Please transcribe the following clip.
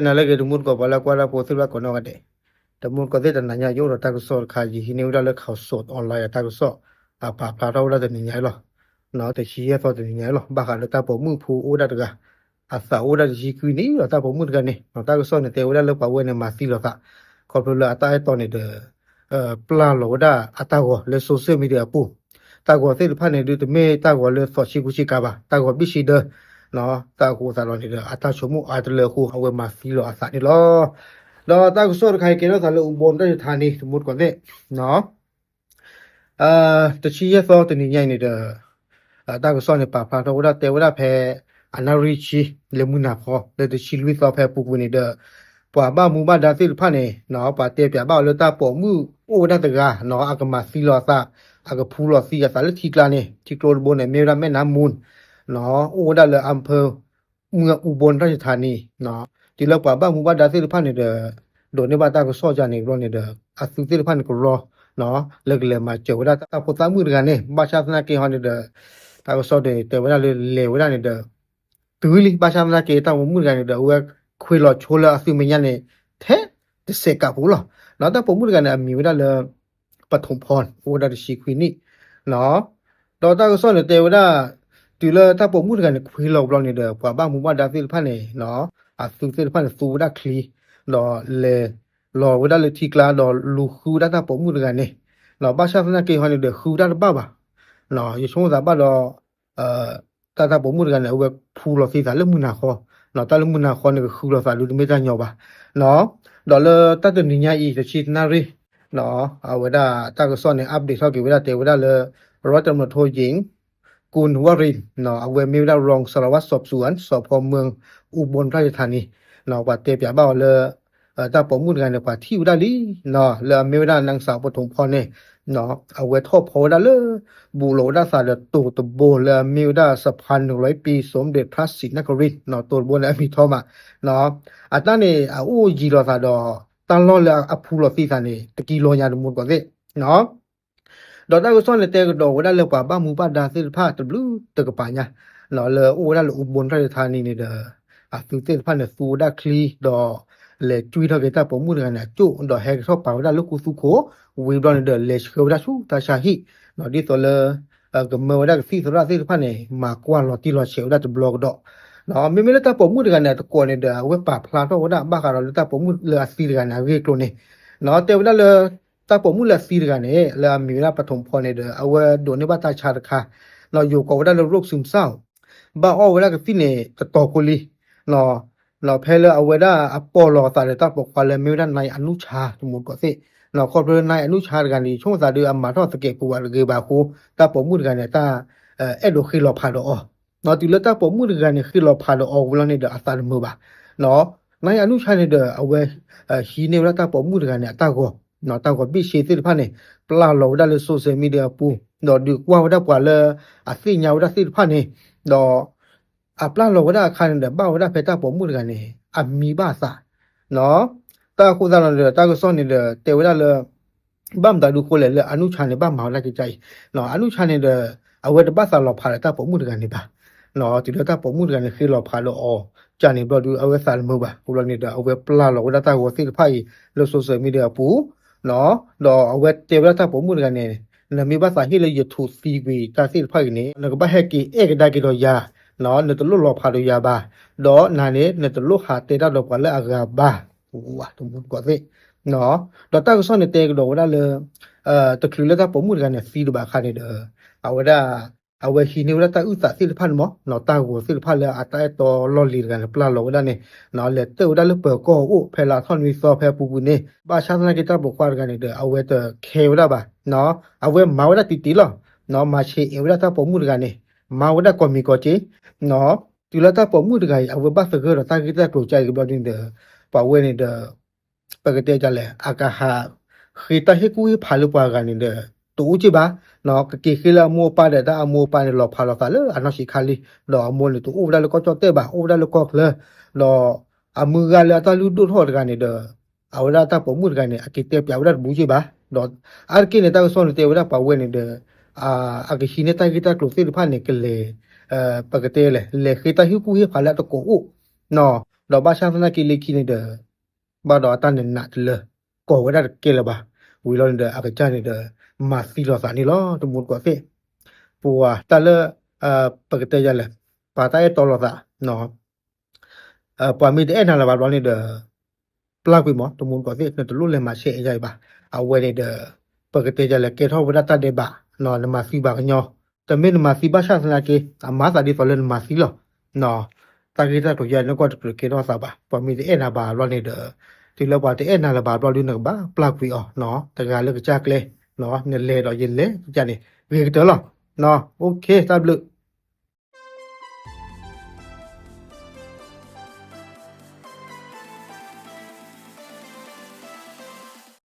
နၤလၢအဂ့ၤ တမူတကိး ပှၤလၢကွၢ်တၢ်ဖိသ့ၣ်တဖၣ်ကိးနီၢ်ဂၤဒဲး, တမူတကိးသ့ၣ် တနၤညါယအိၣ်ဒီးတၢ်ကစီၣ်တခါ ယဟံးန့ၢ်ဝဲဒၣ်လၢ Khaosod Online အတၢ်ကစီၣ် အပာ်ဖျါထီၣ်ဝဲဒၣ်တနံၤညါအံၤလီၤ. တဆံယဲၢ်သီတနံၤညါအံၤလီၤ. ဘၣ်ဃးလၢတၢ်ပိာ်မုၣ်ဖိအိၣ်ဝဲဒၣ်တဂၤ အသးအိၣ်ဝဲဒၣ်တဆံခွံနံၣ်ဒီး တၢ်ပိာ်မုၣ်တဂၤန့ၣ် တၢ်ကစီၣ်န့ၣ်တဲဝဲဒၣ်လၢပှၤဝဲန့ၣ်မၤသံလီၤသး ခီဖျိလၢအတၢ်အဲၣ်တီန့ၣ်ဒီး ပျၢ်လီၤဝဲဒၣ်အတၢ်ဂီၤလၢ social media အပူၤ, တၢ်ဂီၤသ့ၣ်တဖၣ်န့ၣ်ဒုး တမ့ၢ်တၢ်ဂီၤလၢသီၣ်ဆံးကူဆံးကၤဘၣ်, တၢ်ဂီၤဘ့ၣ်ဆ့ဒၢ, တၢ်အဃိသတးဒီးန့ၣ်ဒီး အတၢ်ဆိကမိၣ်အါတလၢအဃိ အဝဲမၤသံလီၤအသးန့ၣ်လီၤ. ဒီးတၢ်ကစီၣ်တခါအံၤ ကဲထီၣ်သးလၢ Ubon Ratchathani တမူတကိးသ့ၣ် တဆံယဲၢ်သီတနံၤညါအံၤန့ၣ်ဒီး တၢ်ကစီၣ်န့ၣ် ပာ်ဖျါထီၣ်ဝဲဒၣ် တဲဝဲဒၣ်ဖဲ အနၣ်ရံၣ်ဆံ လၢမုၢ်နၤခီ လၢတဆံလွံၢ်သီဖဲအပူၤကွံာ်န့ၣ်ဒီး ပှၤဘၣ်မူဘၣ်ဒါသ့ၣ်တဖၣ်န့ၣ် ပှၤတဲပၠးဘၣ်အီၤလၢတၢ်ပိာ်မုၣ်အိၣ်ဝဲဒၣ်တဂၤ အကမၤသံလီၤအသး အကဖူလီၤသံအသးလၢထံကျါန့ၣ် ထံကျိတဘိန့ၣ် မ့ၢ်ဝဲဒၣ်မဲၢ်နါမူၣ် အိၣ်ဝဲဒၣ်လၢ အဖၢ မုၢ် Ubon Ratchathani တုၤလၢပှၤဘၣ်မူဘၣ်ဒါသ့ၣ်တဖၣ်န့ၣ်ဒီး ဒိးန့ၢ်ဘၣ်တၢ်ကစီၣ်ယါန့ၣ်ဘျီန့ၣ်ဒီး အသုးသ့ၣ်တဖၣ်န့ၣ်ကရီ လၢကလဲၤမၤစၢၤဝဲဒၣ်တၢ်ဖိသၣ်မုၣ်တဂၤန့ၣ် ဘၣ်ဆၣ်သနာ်က့ဟီန့ၣ်ဒီး တၢ်ကစီၣ်န့ၣ်တဲဝဲဒၣ်လၢလဲၤဝဲဒၣ်န့ၣ်ဒီး တုၤလံ ဘၣ်ဆၣ်သနာ်က့တၢ်ပိာ်မုၣ်တဂၤန့ၣ်ဒီး အဝဲခွ့လီၤဆိလၢအသုးမဲာ်ညါန့ၣ် ထဲတစဲးကးပူၤလီၤ. ဒီးတၢ်ပိာ်မုၣ်တဂၤန့ၣ် အမံၤဝဲဒၣ်လၢ ပထိၣ်ဖီ အိၣ်ဝဲဒၣ်တဆံခွံနံၣ် ဒီးတၢ်ကစီၣ်န့ၣ်တဲဝဲဒၣ် တုၤလၢတၢ်ပိာ်မုၣ်တဂၤန့ၣ် ခွ့လီၤဘျီန့ၣ်ဒီး ပှၤဘၣ်မူဘၣ်ဒါသ့ၣ်တဖၣ်န့ၣ် အသုးသ့ၣ်တဖၣ်န့ၣ် သူဝဲဒၣ်ချံ ဒီးလဲၤလီၤဝဲဒၣ်လၢထံကျါ ဒီးလူၤဃုဝဲဒၣ်တၢ်ပိာ်မုၣ်တဂၤန့ၣ် ဘၣ်ဆၣ်သနာ်က့ဟီန့ၣ်ဒီး ဃုဝဲဒၣ်တဘၣ်ဘၣ်. ယဆိကမိၣ်သးဘၣ်ဒီး တၢ်တၢ်ပိာ်မုၣ်တဂၤန့ၣ် အဝဲဖူလီၤသံသးလၢမုၢ်နၤဃီ, တၢ်လၢမုၢ်နၤဃီန့ၣ် ကဃုလီၤသးဒုးတမ့ၢ်တၢ်ညီဘၣ်. ဒီးလၢတၢ်တနံၤညါအံၤ တဆံတနၣ်ရံၣ် အဝဲဒၣ်တၢ်ကစီၣ်န့ၣ် update ထီၣ်က့ၤဝဲဒၣ်တဲဝဲဒၣ်လၢ ร้อยตำรวจโทหญิง กุลวรินทร์ အဝဲမ့ၢ်ဝဲဒၣ် รองสารวัตรสอบสวน สภ.เมืองอุบลราชธานี ပှၤတဲပၠးဘၣ်အီၤလၢ တၢ်ပိာ်မုၣ်တဂၤန့ၣ် ပှၤထံၣ်ဝဲဒၣ်လံ လၢအမ့ၢ်ဝဲဒၣ် นางสาว ပထိၣ်ဖီန့ၣ် အဝဲထီၣ်ဖီဝဲဒၣ်လၢ ဘူးလီၤဝဲဒၣ်သးဒီးတိၤတဘိလၢအမ့ၢ်ဝဲဒၣ် สะพานหนึ่งร้อยปีสมเด็จพระศรีนครินทร์ တိၤတဘိန့ၣ် အမံၤထီမး အတၢ်န့ၣ် အအိၣ်ယံၤလိာ်သးဒီး တၢ်လီၢ်လၢအဖူလီၤသံသးန့ၣ် တကံလိာ်ညါတမူတကိးသ့ၣ် ဒီးတၢ်ကစီၣ်န့ၣ်တဲကဒီးဝဲဒၣ်လၢပှၤဘၣ်မူဘၣ်ဒါသ့ၣ်တဖၣ်တဘျုးတကပၤညါ လၢအိၣ်ဝဲဒၣ်လၢ อุบลราชธานี န့ၣ်ဒီး အသုးသ့ၣ်တဖၣ်န့ၣ် သူဝဲဒၣ်ချံ ဒီးလဲၤကွံထီၣ်က့ၤတၢ်ပိာ်မုၣ်တဂၤန့ၣ်အကၠိၣ် ဒီးဟဲက့ၤထီၣ်ပာ်ဝဲဒၣ်လၢကူသူခိၣ် ဝံၤဘျီန့ၣ်ဒီး လဲၤဆှၢဝဲဒၣ်ဆူတၢ်ဆါဟံၣ် ဒ်သိးလၢ ကမၢဝဲဒၣ်ကသံၣ်သရၣ်သ့ၣ်တဖၣ်န့ၣ် မၤကွၢ်လီၤတံၢ်လီၤဆဲးဝဲဒၣ်တဘျီကဒီး မ့မ့ၢ်လၢတၢ်ပိာ်မုၣ်တဂၤန့ၣ် အတကိးန့ၣ်ဒီး အဝဲပာ်ဖျါထီၣ်ဝဲဒၣ် ဘၣ်ဃးဒီးလၢတၢ်ပိာ်မုၣ်လၢအသံတဂၤန့ၣ် အဂ့ၢ်အကျိၤန့ၣ် တဲဝဲဒၣ်လၢ တၢ်ပိာ်မုၣ်လၢအသံတဂၤန့ၣ် လၢအမံၤဝဲဒၣ် ပထိၣ်ဖီန့ၣ်ဒီး အဝဲဒိးန့ၢ်ဘၣ်တၢ်ဆါတခါ ယိၤကိးဝဲဒၣ်လၢ โรคซึมเศร้า ဘၣ်အီၣ်ဝဲဒၣ်ကသံၣ်န့ၣ် တတီၤဖိလံ ဖဲလၢအဝဲဒၣ်အပိာ်လီၤအသးဒီးတၢ်ပိာ်ခွါလၢအမ့ၢ်ဝဲဒၣ် นายอนุชา တမူတကိးသ့ၣ် ခီဖျိလၢ นายอนุชา တဂၤန့ၣ် ဆိကမိၣ်သးဒီးအမၤထီၣ်သကဲးပဝးတဂ့ၤဘၣ်အဃိ တၢ်ပိာ်မုၣ်တဂၤန့ၣ် တၢ်အဲၣ်ဒိးဃ့လီၤဖးဒီးအီၤ တုၤလၢတၢ်ပိာ်မုၣ်တဂၤန့ၣ် ဃ့လီၤဖးဒီးအီၤဝံၤလီၤန့ၣ်ဒီး အသးတမုာ်ဘၣ် န န အနုၢ်ဆါန့ၣ်ဒီး အဝဲ ဟံးန့ၢ်ဝဲဒၣ်တၢ်ပိာ်မုၣ်တဂၤန့ၣ် အတၢ်ဂီၤ တၢ်ဂီၤဘ့ၣ်ဆ့သ့ၣ်တဖၣ်န့ၣ် ပျၢ်လီၤဝဲဒၣ်လၢ social media အပူၤ ဒီးဒုးကွၢ်ဝဲဒၣ်ပှၤလၢအသ့ၣ်ညါဝဲဒၣ်သ့ၣ်တဖၣ်န့ၣ် ဒီး အပျၢ်လီၤဝဲဒၣ်အခါန့ၣ်ဒီး ဘၣ်ဝဲဒၣ်ဖဲတၢ်ပိာ်မုၣ်တဂၤန့ၣ် အမံဘၣ်အသး တၢ်အဃိသတးဒီး တၢ်ကစီၣ်န့ၣ်ဒီး တဲဝဲဒၣ်လၢ ဘၣ်မတၤဒုးဃိလဲၣ်လၢ အနုၢ်ဆါန့ၣ် ဘၣ်မၤဝဲဒၣ်ကကါအံၤ အနုၢ်ဆါန့ၣ်ဒီး အဝဲတဘၣ်သးလီၤဖးဒီးတၢ်ပိာ်မုၣ်တဂၤန့ၣ်ဘၣ် တုၤလၢတၢ်ပိာ်မုၣ်တဂၤန့ၣ် ဃ့လီၤဖးဒီးအီၤ ကၢ်န့ၣ်ဘျီဒုး အဝဲသးတမုာ်ဘၣ် အဃိဘျီန့ၣ်ဒီး အဝဲပျၢ်လီၤဝဲဒၣ်တၢ်ဂီၤသ့ၣ်တဖၣ်အံၤ လၢ social media အပူၤ ဒီးအဝဲတဲဝဲဒၣ်တၢ်ပိာ်မုၣ်တဂၤန့ၣ် နမ့ၢ်ဘၣ်သးဟ့ၣ်လၢယထိၣ်သံကွံာ်တၢ်သ့ၣ်တဖၣ်အံၤန့ၣ် နကဘၣ်ဟဲက့ၤအဲၣ်ကဒါက့ၤဒီးယၤ နတလိၣ်လီၤဖးဒီးယၤဘၣ် ဒီးနၤန့ၣ် နတလိၣ်ဟးတဲတၢ်ဒီးပှၤလၢအဂၤဘၣ် တမူတကိးသ့ၣ် ဒီးတၢ်ကစီၣ်န့ၣ်တဲကဒီးဝဲဒၣ်လၢ တချုးလၢတၢ်ပိာ်မုၣ်တဂၤန့ၣ် သံဒံးဘၣ်အခါန့ၣ်ဒီး အဝဲဒၣ် အဝဲဟံးန့ၢ်ဝဲဒၣ်တၢ်အုၣ်သးသ့ၣ်တဖၣ်န့ၣ်မး တၢ်ဂီၤသ့ၣ်တဖၣ်လၢအတၢ်အဲၣ်တီလီၢ်လံၤတဂၤန့ၣ် ပျၢ်လီၤဝဲဒၣ်န့ၣ် လဲၤတၢၣ်ဝဲဒၣ်လၢပၢၤကီၢ်အအိၣ် ဖဲလါထီၣ်နွံသီဖဲအပူၤကွံာ်န့ၣ် ဘၣ်ဆၣ်သနာ်က့တၢ်ပိာ်ခွါတဂၤန့ၣ်ဒီး အဝဲတခဲဝဲဒၣ်ဘၣ် အဝဲမၤဝဲဒၣ်တံၢ်တံၢ်လီၤ မၤဆဲးအဲၣ်ဝဲဒၣ်တၢ်ပိာ်မုၣ်တဂၤန့ၣ် မၤဝဲဒၣ်ကိးမံၤကိးက့ တုၤလၢတၢ်ပိာ်မုၣ်တဂၤအံၤ အဝဲဘၣ်သဂၢၢ်ဒီးတၢ်ဂ့ၢ်တၢ်ကျိၤကါအံၤကဘျီဒုန့ၣ်ဒီး ပှၤဝဲန့ၣ်ဒီး ပကတဲဒ်လဲၣ် အကဟးဃ့တၢ်ဟ့ၣ်ကူၣ်ဟ့ၣ်ဖးလၢပှၤဂၤန့ၣ်ဒီး တအိၣ်က့ၢ်ဘၣ် ကက့ၤဃ့လၢအမိၢ်အပၢ်ဒီး တၢ်အမိၢ်အပၢ်န့ၣ်လီၤဖးလိာ်သးလၢအနီၢ်ဆံးခါလံ ဒီးအမိၢ်န့ၣ်တအိၣ်ဝဲဒၣ်လၢကီၢ်ကၠီၣ်တဲၣ်ဘၣ် အိၣ်ဝဲဒၣ်လၢကီၢ်ချၢ ဒီး အမုၢ်ဂၤလၢအတၢ်လုၢ်ဒိၣ်ထီၣ်တဂၤန့ၣ်ဒီး အဝဲဒၣ်တၢ်ပိာ်မုၣ်တဂၤန့ၣ် အက့ၤတဲပၠးဝဲဒၣ်တဘူးက့ၢ်ဘၣ် ဒီးအါတက့ၢ်န့ၣ် တၢ်ကစီၣ်န့ၣ်တဲဝဲဒၣ်ပှၤဝဲန့ၣ်ဒီး အကဟံးန့ၢ်တၢ်ဂ့ၢ်တၢ်ကျိၤသ့ၣ်တဖၣ်န့ၣ် ကလဲၤ ပကတဲလဲၣ် လဲၤဃ့တၢ်ဟ့ၣ်ကူၣ်ဟ့ၣ်ဖးလၢအတကိးအိၣ် နီၤ ဒီးဘၣ်ဆၣ်သနာ်က့လၢခံန့ၣ်ဒီး ဘၣ်ဒီးအတၢ်နးနးတလၢ ကိးဝဲဒၣ်တကဲလၢၤဘၣ်. ဝံၤလီၤန့ၣ်ဒီး အကစၢ်န့ၣ်ဒီး မၤသံလိာ်သးန့ၣ်လီၤ တမူတကိးသ့ၣ်. ပှၤတၢ်လၢ ပကတဲယၤလဲၣ်, ပှၤတၢ်အဲၣ်တီလိာ်သး ပှၤမ့ၢ်တအဲၣ်နၤလၢၤဘၣ်ဘျီန့ၣ်ဒီး ပျၢ်ကွံာ်မး တမူတကိးသ့ၣ်, နတလိၣ်လဲၤမၤဆဲးအယါအံၤဘၣ်. အဝဲန့ၣ်ဒီး ပကတဲယၤလဲၣ် ကဲထီၣ်ဝဲဒၣ်တၢ်ဒဲးဘး, နမၤသံဘၣ်ကညီ, တမ့ၢ်နမၤသံဘၣ်ဆၣ်သနာ်က့ အမၤသးဒ်သိးလၢနမၤသံလီၤ. တၢ်ဂ့ၢ်တၢ်ကျိၤယဲန့ၣ် နကွၢ်တကြၢးကဲထီၣ်သးဘၣ်. ပှၤမ့ၢ်တအဲၣ်နၤဘၣ်ဘျီန့ၣ်ဒီး တုၤလၢပှၤတအဲၣ်နၤလၢၤဘၣ်ဘျီဒုး နကဘၣ်ပျၢ်ကွံာ်အီၤ, တဂၤလၢကစၢ်ကျဲ, နလဲၤဒီးယလဲၤကစၢ်န့ၣ် ဂ့ၤကတၢၢ်လီၤ. OK တၢ်ဘျုး